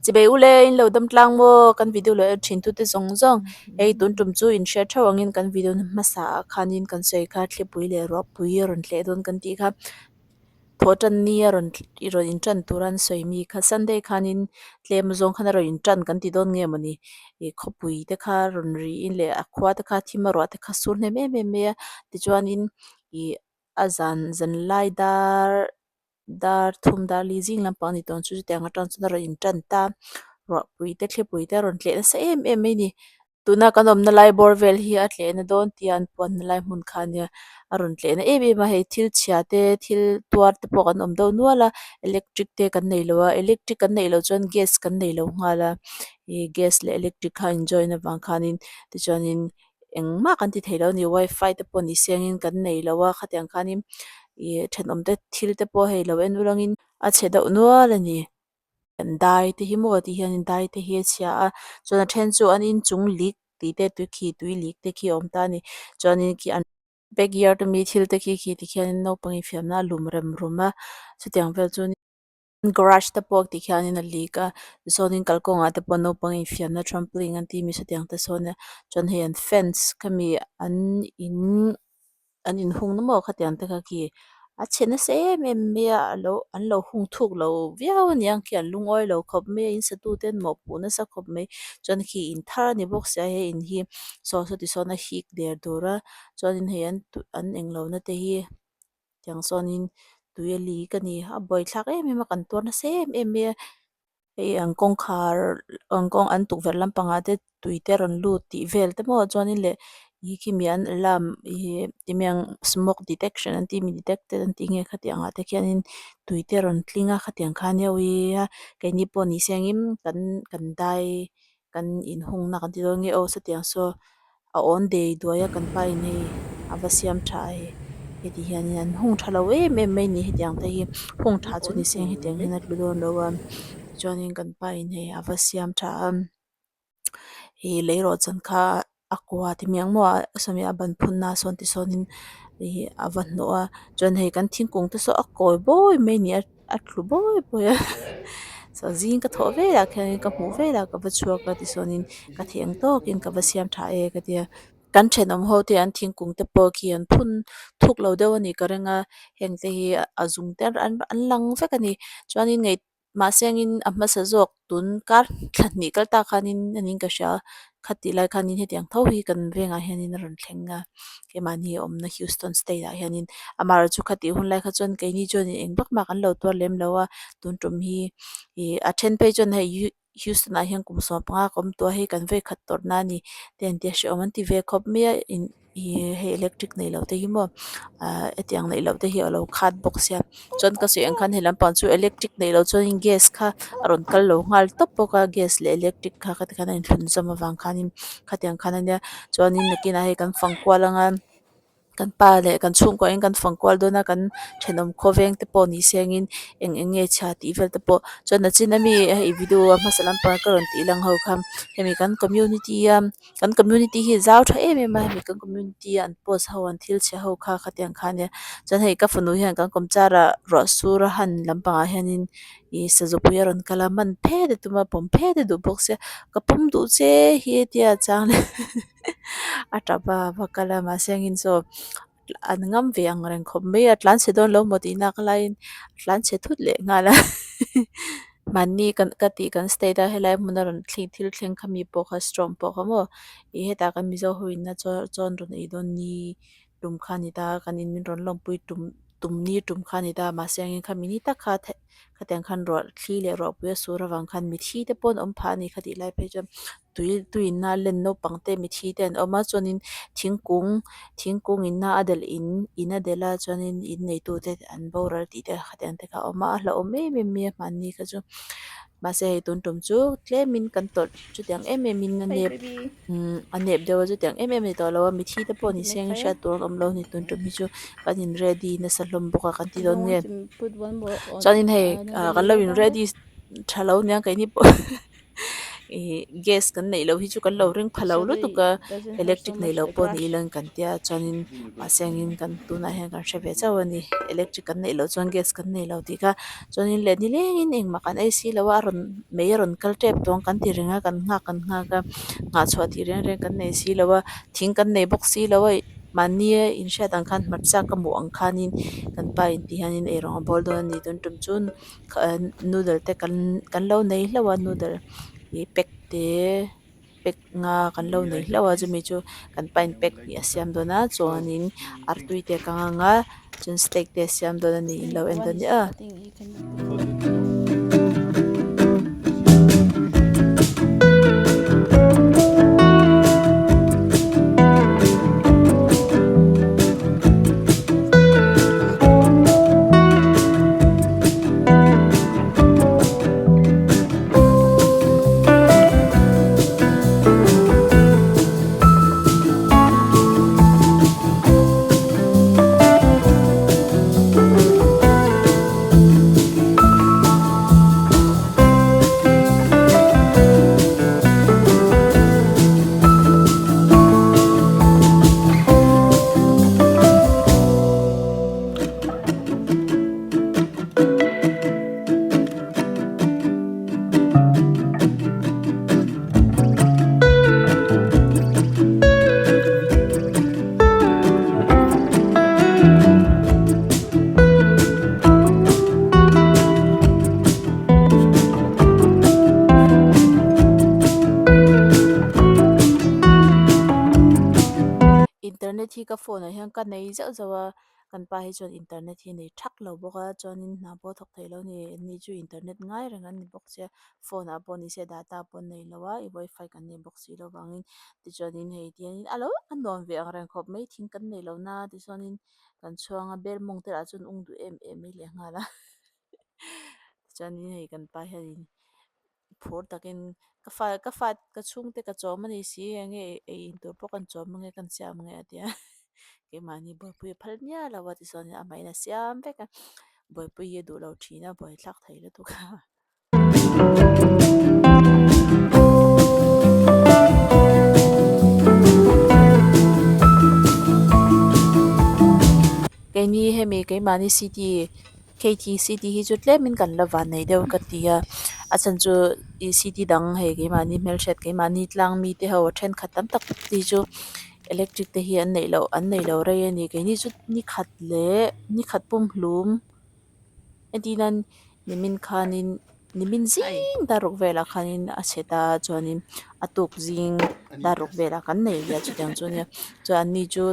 Chibei ule in lo dam tlang maw kan video lo en thin tute zawng zawng hei tun tum chu in hriat theuh angin kan video na hmasa ah khanin kan sawi kha thlipui leh ruahpui a rawn tleh dawn kan tih kha thaw tan ni a rawn rawn in tan tura an sawi mi kha sunday khanin tlem zawng khan a rawn in tan kan ti dawn nge mawni ih khawpui te kha rawn ri in leh a khua te kha thim a ruah te kha sur hnem em em mai a tichuanin ih a zan zan lai dar dar thum dar li zing lampang a ni tawh ang chu chutiang atang chuan a rawn in tan ta ruahpui te thlipui te a rawn tleh nasa em em mai a ni tuna kan awmna lai bawr vel hi a tlehna dawn tia an puanna lai hmun kha a nia a rawn tlehna em em a hei thil chhia te thil tuar te pawh kan awm deuh nual a electric te kan nei lo a electric kan neih loh chuan gas kan nei lo nghal a ih gas leh electric kha a in join avang khanin tichuanin engmah kan ti thei lo a ni wifi te pawh ni sengin kan nei lo a khatiang khanin ih thenawm te thil te pawh hei lo en ulangin a chhe deuh nual a ni an dai te hi maw tih hianin dai te hi a chhia a chuan a then chu an inchung leak tih te tui khi tui leak te khi a awm ta a ni chuanin khi an backyard ami thil te khi khi tikhianin naupang infiamna a lum rem rum a chutiang vel chu garage te pawh tikhianin a leak a tichuanin kalkawngah te pawh naupang infiamna trampoline an tih mi chutiang te sawn a chuan hei an fence khami an in an inhung na maw khatiang te kha khi a chhe nasa em em mai a alo an lo hung thuk lo viau aniang khi an lungawi lo khawp mai a in satu te an mawhpuh nasa khawp mai chuan khi in thar a ni bawk sia he in hi saw saw ti sawn a hik der dur a chuanin hei an an englo na te hi tiang sawnin tui a lik a ni a buaithlak em em a kan tuar nasa em em mai a hei an kawngkhar an kawng an tukverh lampangah te tui te a rawn lut tih vel te maw chuanin leh ih khimi an alarm ih ti mai ang smoke detection an tih mi detected an tih nge khatiang ah te khianin tui te a rawn tling a khatiang kha nia ui a keini pawh ni se angin kan kan dai kan inhungna kan ti dawn nge aw satiang saw a awn dei duai a kan pa in hei a va siam tha a hei heti hianin an hung tha lo em em mai a ni hetiang te hi hung tha chu ni se hetiang hian a tlu dawn lo a tichuanin kan pa in hei a va siam tha a ih lei rawh chan kha a kua ti miang maw a sawmi a ban phun na sawn ti sawnin ih a va hnawh a chuan hei kan thingkung te saw a kawi bawi mai a ni a. a tlu bawi bawi a saw zing ka thawh velah khianin ka hmuh velah ka va chhuak a tichuanin ka thei ang tawkin ka va siam tha e ka tia kan thenawm ho te an thingkung te pawh khi an phun thuk lo deuh a nih ka ring a heng te hi a zung te an lang vek a ni chuanin ngei mahse angin a hmasa zawk. Tun kar thla hnih kal tak khanin a niin ka hria a khatih lai khanin hetiang tho hi kan vengah hianin a rawn thleng a keimahni awmna Houston state ah hianin amaherawhchu chu khatih hun lai kha chuan keini chuan eng vak mah kan lo tuar lem lo a tun tum hi ih a then phei chuan hei Houston ah hian kum 15 ka awm tawh a hei kan vei khat tawrhna a ni te an tia hrehawm an ti ve khawp mai a in. Ihh hei electric neih loh te hi maw ahh hetiang neih loh te hi alo khat bawk sia chuan ka sawi ang khan he lampang chu electric neih loh chuanin gas kha a rawn kal lo nghal tawp bawk a gas leh electric kha khati khan a inthlun zawm avang khanin khatiang khan ania chuanin nakinah hei kan fang kual anga kan pa leh kan chhungkua in kan fang kual dawn a kan thenawm khawveng te pawh ni sengin eng eng nge chhia tih vel te pawh chuan a chin ami hei video a hmasa lampang ka rawn tih lang ho kha hemi kan community a. Kan community hi zau tha em em a hemi kan community a an post ho an thil chhe ho kha khatiang kha ania chuan hei ka fanu hian kan kawmchar ah ruah sur a han lampangah hianin ih sazupui a rawn kal a man phet a tum a pawm phet a duh bawk sia ka pawm duh che hi a tia chang leh a tap a va kal a mahse engin saw An ngam ve ang reng khawp mai a, tlan chhe dawn lo maw tih nak laiin a tlan chhe thut leh nghal a mahni kan ka tih kan state a helai hmuna rawn thleng thil thleng kha mi pawh kha storm pawh kha maw ih hetah kan mizo ho in a chuan rawn ei dawn ni tum kha a ni ta a kan in min rawn lawmpui tum tum ni tum kha a ni ta a mahse engin kha mi ni tak kha khatiang khan ruah thli leh ruahpui a sur avang khan mithi te pawh an awm phah a ni khatih lai phei chuan. Tui tuiin a len naupang te mithi te an awm a chuanin thingkung thingkung in a delh in in a delh a chuanin in neitu te an boral tih te khatiang te kha a awm a a hlauhawm em em mai a hmanni kha chu mahse hei tun tum chu tlemin kan tawlh chutiang em em in a nep umm a nep deuh a chutiang em em a ni tawh lo a mithi te pawh ni se ang hriat tur an awm lo a ni tun tum hi chu kan in ready nasa hlawm bawk a kan ti dawn nge chuanin hei ah kan lo in ready tha lo nia keini pawh. Ihh gas kan neih loh hi chu kan lo ring pha lo So lutuk they a doesn't hurt so electric nei much lo the pawh ni grass. ila kan tia chuanin mahse angin kan tunah hian kan hre ve chauh a ni electric kan neih loh chuan gas kan nei lo tih kha chuanin leh nilengin engmah kan ei si lo a a rawn mei a rawn kal tep tawng kan ti reng a kan nghak kan nghak a nghah chhuah tih reng reng kan nei si lo a thing kan nei bawk si lo a mahni a inhriat ang khan hmarcha ka hmuh ang khanin kan pa in ti hianin eirawng a bawl dawn a ni tun tum chu noodle te kan kan lo nei hlauh a noodle ih pack te pack nga kan lo nei hlauh a chumi chu kan pa in pack hnih a siam dawn a chuanin artui te a kang ang a chuan steak te a siam dawn a ni in lo Think en one dawn is nia. I think you can Internet hi ka phone ah hian ka nei zauh zauh a kan pa hi chuan internet hi a nei thak lo bawk a chuanin hna pawh a thawk thei lo a ni ni chu internet ngai reng an ni bawk sia phone ah pawh ni se data pawh an nei lo a ih wifi kan nei bawk si lo vangin tichuanin hei tianin a lo a nuam ve ang reng khawp mai thing kan nei lo na tichuanin kan chhuang a bel mawng te lah chuan ung duh em em mai leh nghal a tichuanin hei kan pa hianin phur takin ka fa ka fa ka chhungte ka chawm a ni si enge ei in tur pawh kan chawm ange kan siam ange a ti a keimahni buaipui a phal miah lo a tichuan amahin a siam vek a buaipui hi a duh lo thin a buaithlak thei lutuk a. Keini hemi keimahni city KTC tih hi chu tlemin kan la van nei deuh ka ti a a chhan chu ih city dang hei keimahni hmelhriat keimahni tlang mi te ho a thenkhat tam tak te hi chu electric te hi an neih loh an nei lo rei a ni keini chu ni khat leh ni khat pum hlum entir nan nimin khanin nimin zing daruk velah khanin a chhe ta chuanin a tuk zing daruk velah kan nei leh a chutiang chu ania chuan an ni chu.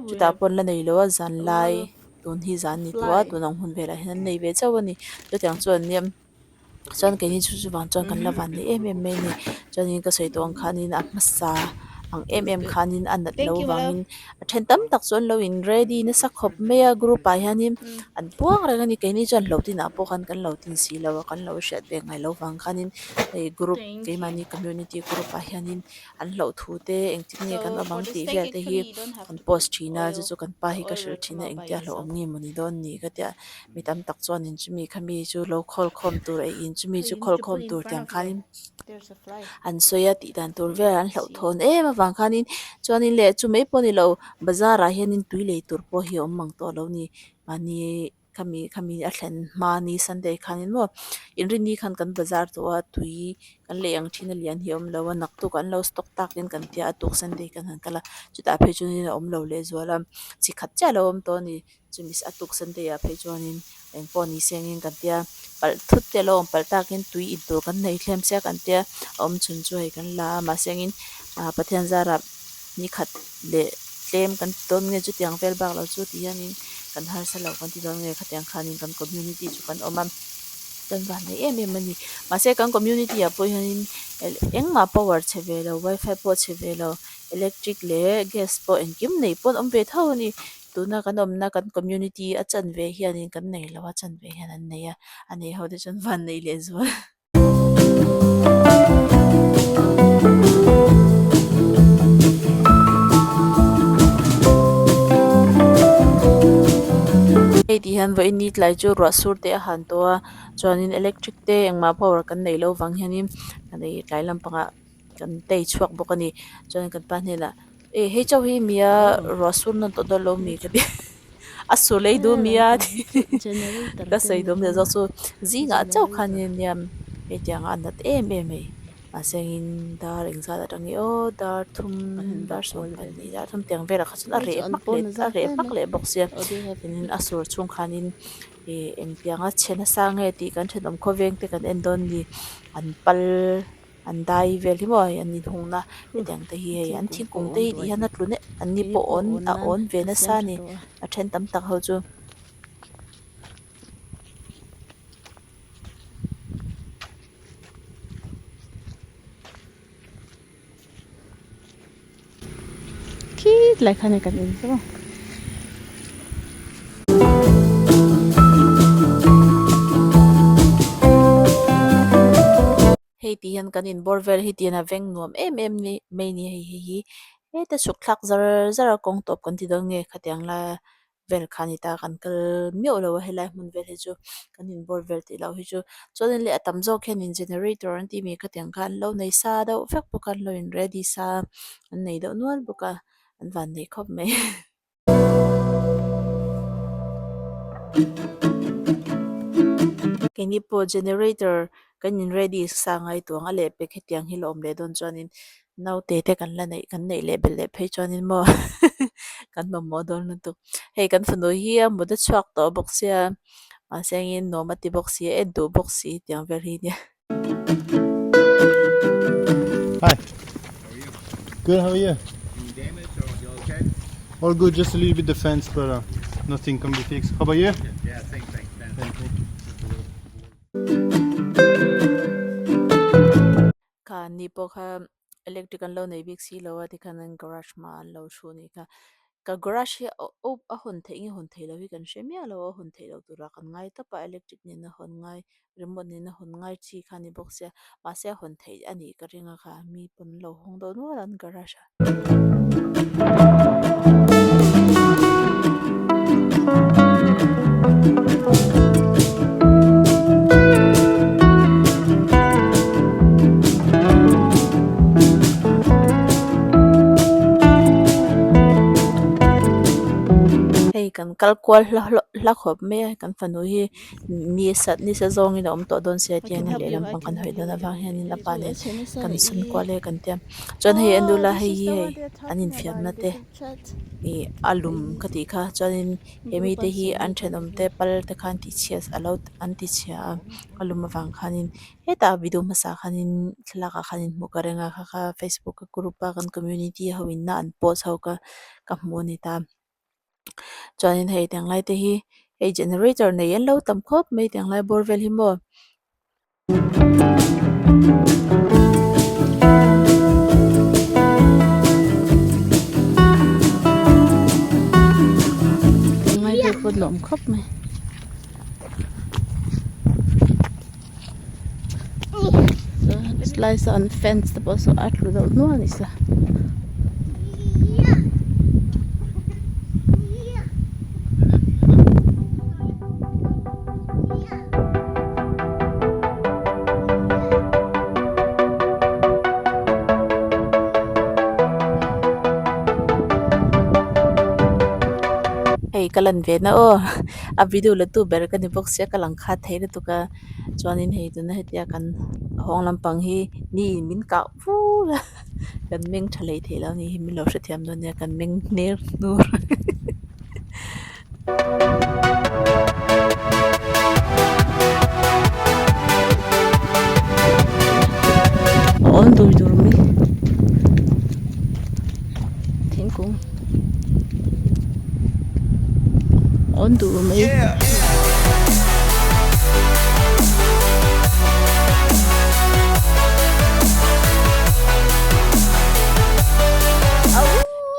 Chutah pawh an la nei lo a zan lai tun hi zan ni tawh a tun ang hun velah hian an nei ve chauh a ni chutiang chuan nia chuan keini chu chuvang chuan kan la van nei em em mai a ni chuanin ka sawi tawh ang khanin a hmasa ang em em khanin a nat loh vangin a then tam tak chu an lo in ready nasa khawp mai a group ah hianin an puang reng a ni keini chuan hlauh tinah pawh khan kan lo tin si lo a kan lo hriat ve ngai loh vang khanin hei group keimahni community group ah hianin. an hlauh thu te engtin nge kan So awm for ang the tih steak vel te hi actually you don't have kan to put post thin a chu oil. chu kan pa The hi ka oil hrilh will thin come a out by engtia hlauh awm itself. nge mawni dawn ni ka tia mi tam tak chuanin chumi kha mi chu lo khawl khawm tur ei in chumi So chu you need khawl to khawm put in tur front tiang of you. khanin There's a fly. an sawi a tih dan tur You vel an can hlauh see. thawn em avang khanin chuanin leh chu mai pawh a ni lo bazar ah hianin tui lei tur pawh hi a awm mang tawh lo ni mahni. Khami khami a thlen hma ni sunday khanin maw inrinni khan kan bazar tawh a tui kan lei ang thin a lian hi a awm lo a naktuk an lo stock takin kan tia a tuk sunday kan han kal a chutah phei chuanin a awm lo leh zual a chi khat chiah a lo awm tawh a ni chumi a tuk sunday ah phei chuanin engpawh ni sengin kan tia palh thut te a lo awm palh takin tui in tur kan nei thlem sia kan tia a awm chhun chu hei kan la a mahse engin ah Pathian zarah ni khat leh tlem kan ti dawn nge chutiang vel bak lo chu ti hianin kan harsa lo kan ti dawn nge khatiang khanin kan community chu kan awm a kan van nei em em a ni mahse kan community ah pawh hianin engmah power chhe ve lo wifi pawh chhe ve lo electric leh gas pawh engkim nei pawh an awm ve tho a ni tuna kan awmna kan community a chanve hianin kan nei lo a chanve hian an nei a a nei ho te chuan van nei leh zual. Hei ti hian. hian vawiin ni tlai chu ruah sur te a han tawh a chuanin electric te engmah power kan neih loh vang hianin tlai lampangah kan tei chhuak bawk a ni chuan kan pa hnenah e hei chauh hi mia ruah sur nawn tawh dawn lo mi ka ti a sur lei duh mia ka sawi duh awm zawk chu zingah chauh khanin nia hetiang a nat em em mai mahse engin dar engzat atang nge aw dar thum dar 12 dar thum tiang velah kha chuan a reh hmak leh a reh hmak leh bawk sia tin a sur chhung khanin ih engtianga chhe nasa nge tih kan thenawm khawveng te kan en dawn ni an pal. An dai vel hi maw hei an inhungna hetiang te hi hei an thingkung te hi tih hian a tlu neuh an ni pawh awn a awn ve nasa a ni a then tam tak ho chu. Khit lai khan kan en chu. Hei tih hian kan inbawr vel hi tian a veng nuam em em ni mai ni hei hei hi heta chhuk thlak zar zar a kawng tawp kan ti dawn nge khatiang la vel kha ni ta kan kal miauh lo a helai hmun vel hi chu kan inbawr vel tih loh hi chu chuanin leh a tam zawk hianin generator an tih mai khatiang kha an lo nei sa deuh vek bawk a an lo in ready sa an nei deuh nual bawk a an van nei khawp mai. Keini pawh generator kan in ready sa ngai tuang a leh pek hetiang hi la awm leh dawn chuanin naute te kan la neih kan neih leh belh leh phei chuanin maw kan mamawh dawn lutuk. Hei kan fanu hi a mut a chhuak tawh bawk sia mahse engin nuam a ti bawk si a en duh bawk si tiang vel hi nia. Hi. Good, how are you? Any damage or you okay? All good, just a little bit the fence, but uh, nothing can be fixed. How about you? Yeah, same thing. Fence. Same thing. Kha ni pawh kha electric an lo nei bik si lo a tikhan an garage hmaah an lo thu a nih kha ka garage hi a hawn theih nge hawn theih loh hi kan hre miah lo a hawn theih loh turah kan ngai tawp a electric nen a hawn ngai remote nen a hawn ngai chi kha a ni bawk sia mahse a hawn theih a nih ka ring a kha mi pawn an lo hawng deuh nual a an garage ah. Hei kan kal kual hla hlawh hla khawp mai a kan fanu hi ni sat ni sa zawngin a awm tawh dawn sia tiang a lehlam pang kan hawi dawn avang hianin a pa nen kan sawn kual e kan tia chuan hei a nula hei hi hei an infiamna te ih a lum ka tih kha chuanin he mite hi an thenawm te pal te khan tih chhiat a lo an ti chhia a a lum avang khanin hetah video hmasa khanin thlalak ah khanin hmuh ka reng a kha kha facebook a group a kan community ho in a an post ho kha ka hmu a ni ta. Chuanin hei tiang lai te hi hei generator nei an lo tam khawp mai tiang lai bawr vel hi maw. Tiang lai vel pawh nuam khawp mai. Slice an fence te pawh saw a tlu deuh nual a ni sa. Hei ka lan ve na aw a video la tu ber ka ni bawk sia ka lang khat thei lutuk a chuanin hei tuna hetia kan hawng lampang hi ni in min kah vur a kan meng tha leh theih lo a ni hi min lo hrethiam dawn nia kan meng hner hnur. Awn dur dur mai thingkung awn dur mai.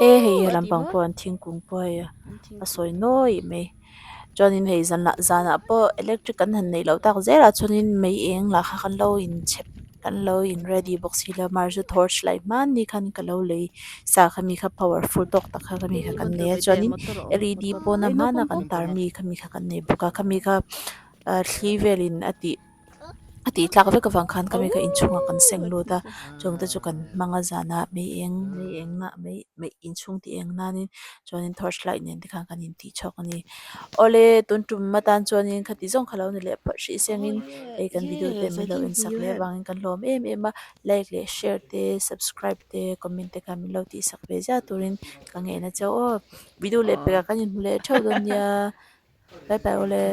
E hei he lampang pawh an thingkung pawh hei a sawi nawi mai chuanin hei zanah zanah pawh electric kan han neih loh tak zelah chuanin mei eng lah kha kan lo inchhep. kan lo in ready bawk si lo mar chu torch light hmanni khan ka lo lei sa kha mi kha powerful tawk tak kha khami kha kan nei a chuanin L E D pawna hmana kan tar mi khami kha kan nei bawk a khami kha ah thli velin a tih. A tih tlak vek avang khan ka mi kha inchhungah kan seng lut a chung te chu kan hmang a zanah mei eng mei eng na mei mei inchhung tih eng nanin chuanin torch light nen te khan kan intih chhuak a ni awle tun tum atan chuanin khati zawng kha lo ni leh phawt hrih sengin hei kan video te min lo en sak leh avangin kan hlawm em em a like leh share te subscribe te comment te khan min lo tih sak ve zia turin ka ngen a che aw video leh pekah kan inhmu leh theuh dawn nia. Bye bye awle.